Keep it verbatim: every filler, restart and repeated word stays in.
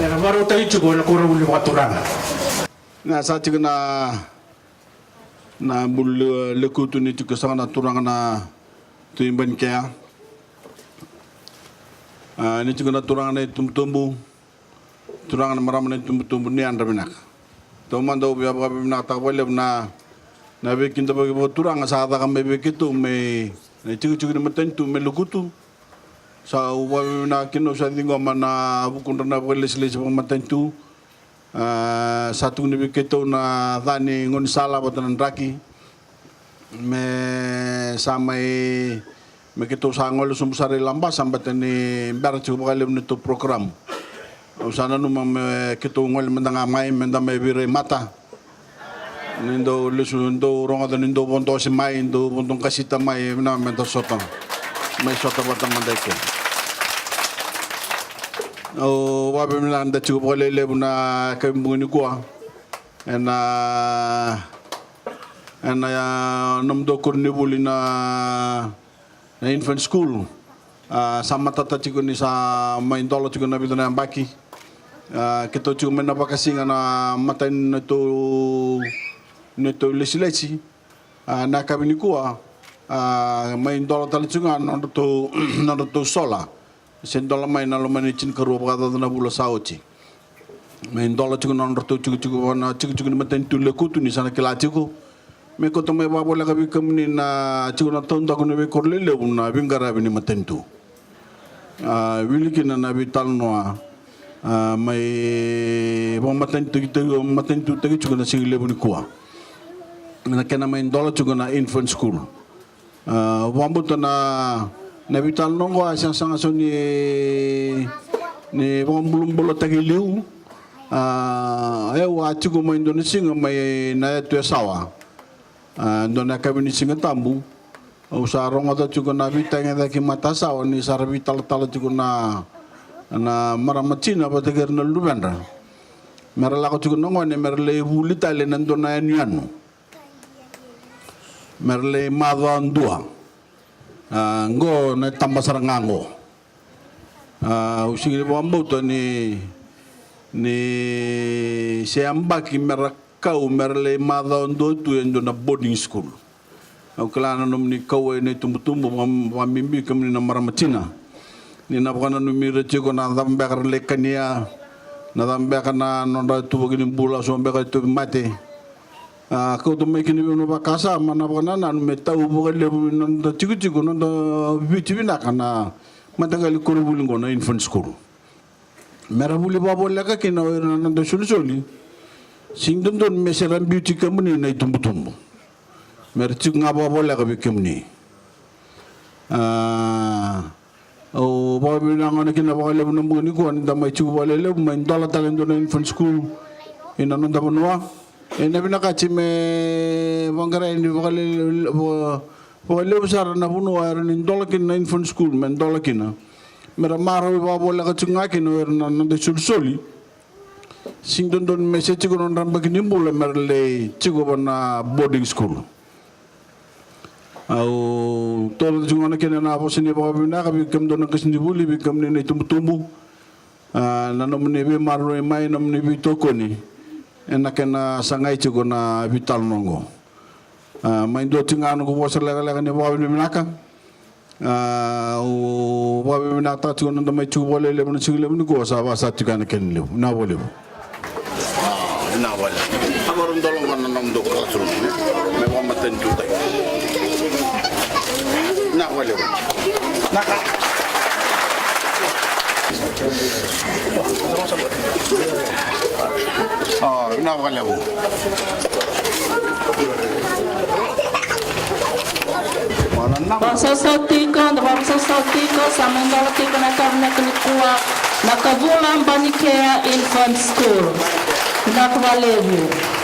Era vakarautaki tiko ena koronivuli vakaturaga. Na sa tiko na, na bulu lekutu ni tiko saka na turaga na Tui Banikea. A, ni tiko na turaga na itubutubu, turaga na marama na itubutubu, ni yadra vinaka. Taumada au via vakavinavinakataka vakalevu na, na veikidavaki vakaturaga sa caka mai vei keitou mai na itikotiko ni matanitu mai Lokutu. Sa au vakavinavinaka kina, au sa ciqoma na vukudra na vakalesilesi vakamatanitu. A, sa tukuni vei keitou na ca ni gaunisala vata na draki. Me sa mai, me keitou sa gole sobu sara i Labasa, baleta ni bera tiko vakalevu neitou program. Au sa nanuma me keitou gole mada ga mai, me da mai veirai mata. Ni dau lesu, dau rogoca ni dau vodosi mai, dau vodo qasita mai, vinaka me da sota. Mai sota vata mada i ke. Au vakavinavinaka da tiko vakalelevu na yakavi bogi nikua. Ena, ena, a, nomudou koronivuli na, na infant school. A, sa matata tiko ni sa mai dola tiko na vica na yabaki. A, keitou tiko mai na vakasiga na matai ni neitou, neitou lesilesi. A, na yakavi nikua, a, mai dola tale tiko ga na nodratou, nodratou sola. Se dola mai na loma ni tinikarua vakacaca na vula sa oti. Me dola tiko na nodratou tikotiko, na tikotiko ni matanitu Lekutu ni sa na kila tiko. Me kauta mai vakavoleka vei kemuni na tiko na taudaku ni veikoro lelevu na veiqaravi ni matanitu. A, wili kina na veitalanoa, a, mai vakamatanitutaki, matanitutaki tiko na siga levu nikua. Na kena mai dola tiko na infant school. A, au vakabauta na, na veitalanoa oqo a sega sara ga so ni, ni vakabulabulataki liu. A, au a tiko mai dua na siga mai na yatu e Sawa. A, dua na yakavi ni Siga Tabu. Au sa rogoca tiko na veitagicaki matasawa ni sa ra veitalatala tiko na, na marama tina vata kei ira na luvedra. Me ra lako tiko na gone, me ra lai vuli tale na dua na yanuyanu. Me ra lai macawa dua. A, qo na taba sara ga qo. A, au sega ni vakabauta ni, ni se yabaki me ra kau me ra lai macawa dua tu e dua na boarding school. Au kila na nomuni kauwai na itubutubu, vaka, vakabibi kemuni na marama tina. Ni na vakananumi ira tiko na cava beka ra lai kania, na cava beka na nodra ituvaki ni bula, so beka ituvi mate. A, kauta mai kina vei au na vakasama, na vakanananu me tau vakalevu na noda tikotiko, noda Viti vinaka na mataqali koronivuli qo na infant school. Me ra vuli vakavoleka kina o ira na noda isolisoli. Sega ni dodonu me se ra biuti kemuni na itubutubu. Me ra tiko ga vakavoleka vei kemuni. A, au vakavinavinaka gona kina vakalevu na bogi nikua ni da mai tiko vakalelevu, mai dola tale e dua na infant school ina noda vanua. Ena vinakati me vaqarai ni vakale, va, vakalevu sara na vanua era ni dola kina na infant school, me dola kina. Me ra marau vakavoleka tiko ga kina o ira na noda isolisoli. Sega ni dodonu me se tiko na nodra yabaki ni bula me ra lai tiko va na boarding school. Au taura tiko gona kina na vosa ni vakavinavinaka vei kemudou na qasenivuli, vei kemuni na itubutubu. A, na nomuni veimaroroi mai, nomuni veitokoni ena kena sagai tiko na veitalanoa oqo. A, mai dua tiko ga noqu vosa lekaleka ni vakavinavinaka. A, au vakavinavinakataka tiko na noda mai tiko vakalelevu na siga levu nikua, sa vakasa tiko yani na kena levu. Vinaka vakalevu. A, vinaka vakalevu. A, vakarodola gona na nomudou classroom me vakamatanitutaki. Vinaka vakalevu. Vinaka. A, vinaka vakalevu. Vakasausau tiko, da vakasausau tiko, sa mai dola tiko na yakavi vinaka nikua na Kavula Banikea Infant School. Vinaka vakalevu.